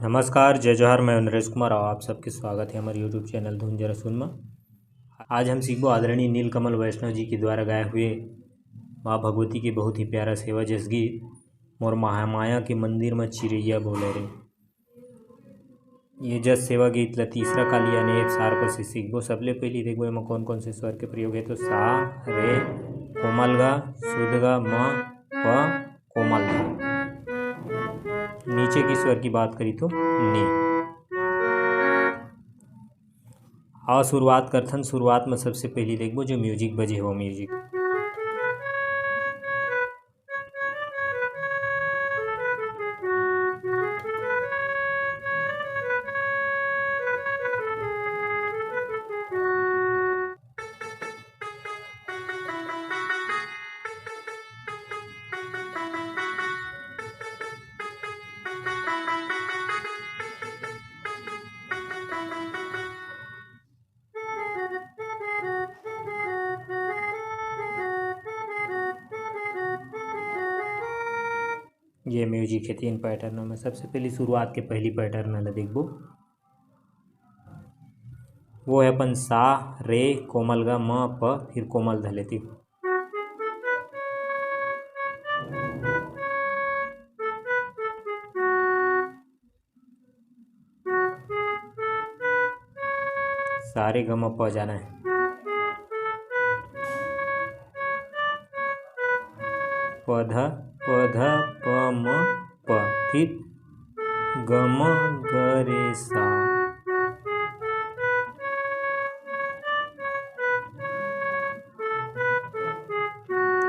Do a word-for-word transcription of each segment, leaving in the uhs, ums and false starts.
नमस्कार, जय जोहार, मैं नरेश कुमार और आप सबके स्वागत है हमारे YouTube चैनल धुन जरा सुन मा। आज हम सीखबो आदरणीय नीलकमल वैष्णव जी के द्वारा गाए हुए माँ भगवती के बहुत ही प्यारा सेवा जस गीत, मोर महामाया के मंदिर म चिरैया बोले रे। ये जस सेवा गीत ला तीसरा काली यानी एफ सार पर से सीखबो। सबले पहली देखबो एमा कौन कौन से स्वर के प्रयोग है, तो सा, रे, कोमल गा, शुद्ध गा, म, प, कोमल धा। नीचे की स्वर की बात करी तो नी। आओ शुरुआत करथन। शुरुआत में सबसे पहली देखबो जो म्यूजिक बजे हो, म्यूजिक। ये म्यूजिक है तीन पैटर्न में। सबसे पहली शुरुआत के पहली पैटर्न ला देखबो, वो है अपन सा, रे, कोमल गा, म, प, फिर कोमल ध लेती। सारे गम प जाना है। पध, पध, प, म, प, फिर गम, ग, रे, सा।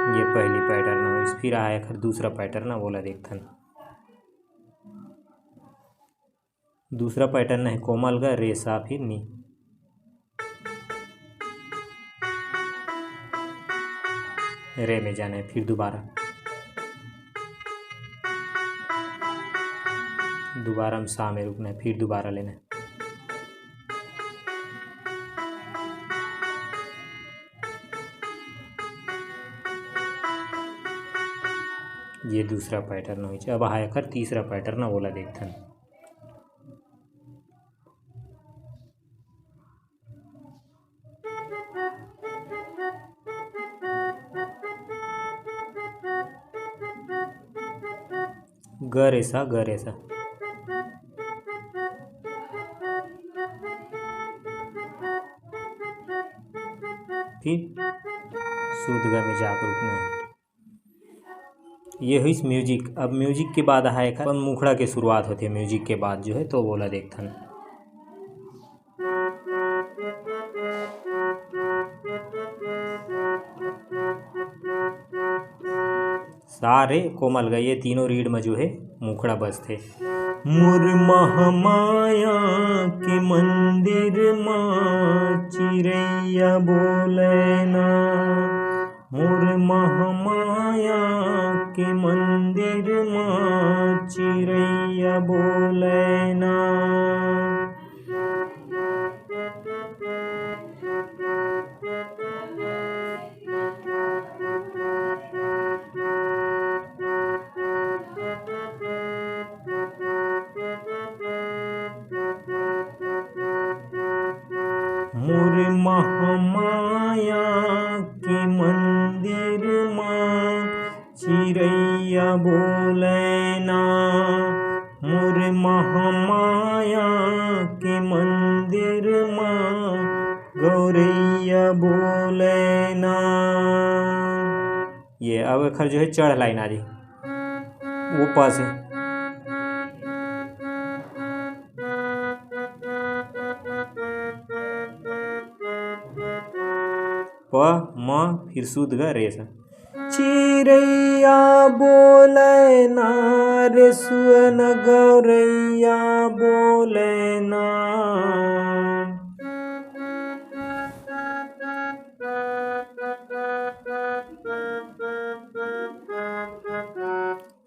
ये पहली पैटर्न है। फिर आया एखर दूसरा पैटर्न, वोला देखथन। दूसरा पैटर्न है कोमल गा, रे, सा, फिर नी। रे में जाना है, फिर दोबारा, दोबारा में सा में रुकना है, फिर दोबारा लेना है। ये दूसरा पैटर्न होइस। अब आय एखर तीसरा पैटर्न, वोला देखथन। ग रे सा, ग रे सा। फिर शुद्ध ग में जाके रुकना है। ये हुई म्यूजिक। अब म्यूजिक के बाद आय एखर अपन मुखड़ा के शुरुआत होथे। म्यूजिक के बाद जो है तो वोला देखथन। सा, रे, कोमल गा, ये तीनों रीड में जो है मुखड़ा बजथे। मोर महमाया के मंदिर मा चिरैया बोले ना, मोर महमाया के मंदिर मा चिरैया बोले ना। मोर महमाया के मंदिर मा चिरैया बोले ना, मोर महमाया के मंदिर मा गौरैया बोले ना। ये अब एखर जो है चढ़ लाइन आ रही, वो पास है। प, म, फिर शुद्ध ग, रे सा। चिरैया बोले ना रे सुन गौरैया बोले ना।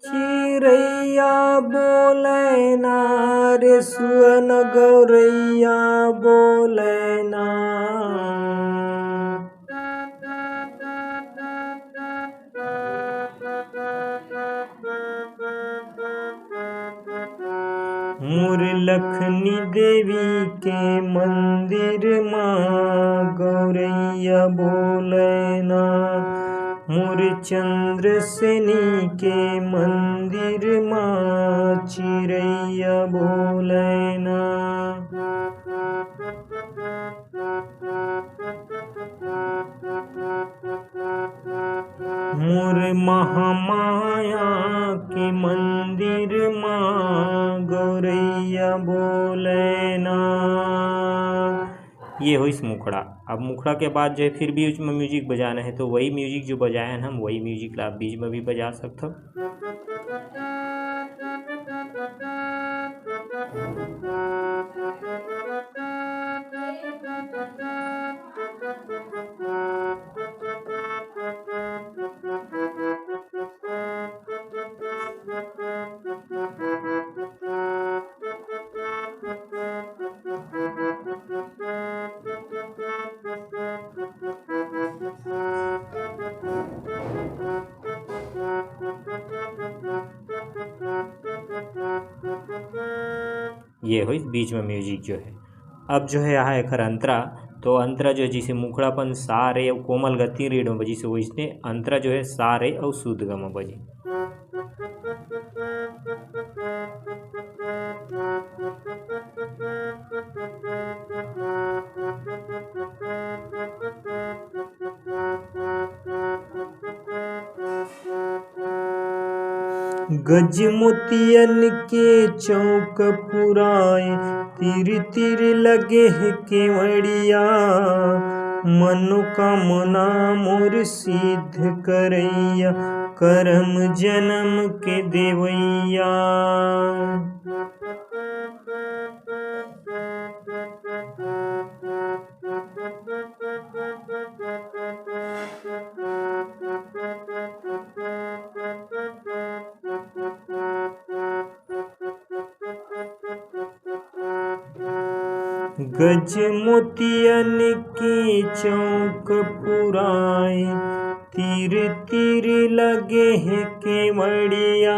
चिरैया बोले ना रे सुन गौरैया बोले ना। मोर लखनी देवी के मंदिर मा गौरैया बोलैना, मोर चंद्रसेनी के मंदिर मा चिरैया बोलैना। मोर महामाया के मंदिर मा गौरैया बोलैना। ये होइस मुखड़ा। अब मुखड़ा के बाद जो है फिर बीच में म्यूजिक बजाना है, तो वही म्यूजिक जो बजाए हैं हम, वही म्यूजिक ला आप बीच में भी बजा सकते हो। ये होइस बीच में म्यूजिक जो है। अब जो है यहाँ एकर अंतरा, तो अंतरा जो है जैसे मुखड़ा अपन सा रे अउ कोमल गति रीड में बजिस, वैसने अंतरा जो है सा रे अउ शुद्ध ग में बजी। गज मोतियन के चौक पुराए, तिर तिर लगे हे केवड़िया। मनोकामना मोर सिद्ध करैया, करम जनम के देवैया। गज मोतियन के चौक पुराए, तीर तीर लगे हे केवड़िया।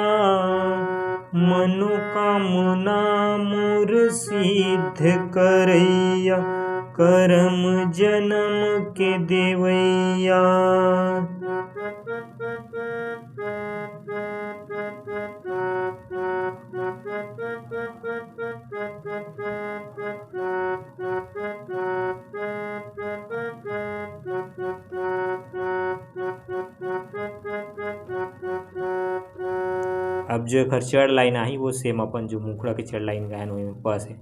मनोकामना मोर सिद्ध करैया, करम जनम के देवैया। अब जो एकर चढ़ लाइन आही, वो सेम अपन जो मुखड़ा के चढ़ लाइन गायन हुई में बस है।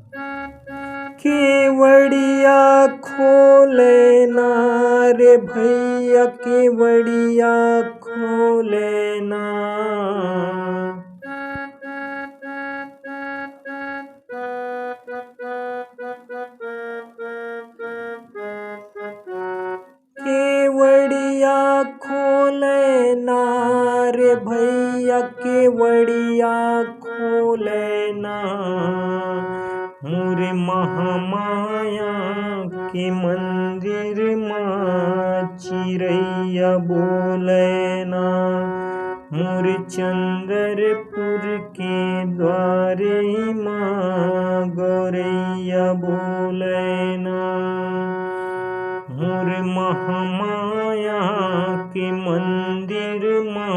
केवड़िया खोले ना रे भैया, केवड़िया खोले ना। केवड़िया खोले ना रे भैया, केवड़िया खोले ना। मोर महामाया के मंदिर मा चिरैया बोले ना। मोर चंद्रपुर के द्वारे मा गौरैया बोले ना। मोर महामाया के मंदिर मा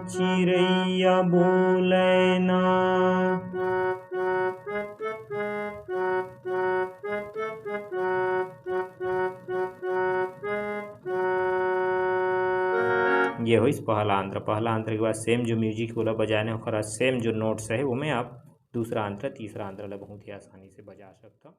चिरैया बोले ना। ये होइस पहला अंतरा। पहला अंतरा के बाद सेम जो म्यूजिक ओला बजाने, ओकरा सेम जो नोट्स है, वो में आप दूसरा अंतरा, तीसरा अंतरा ला बहुत ही आसानी से बजा सकता।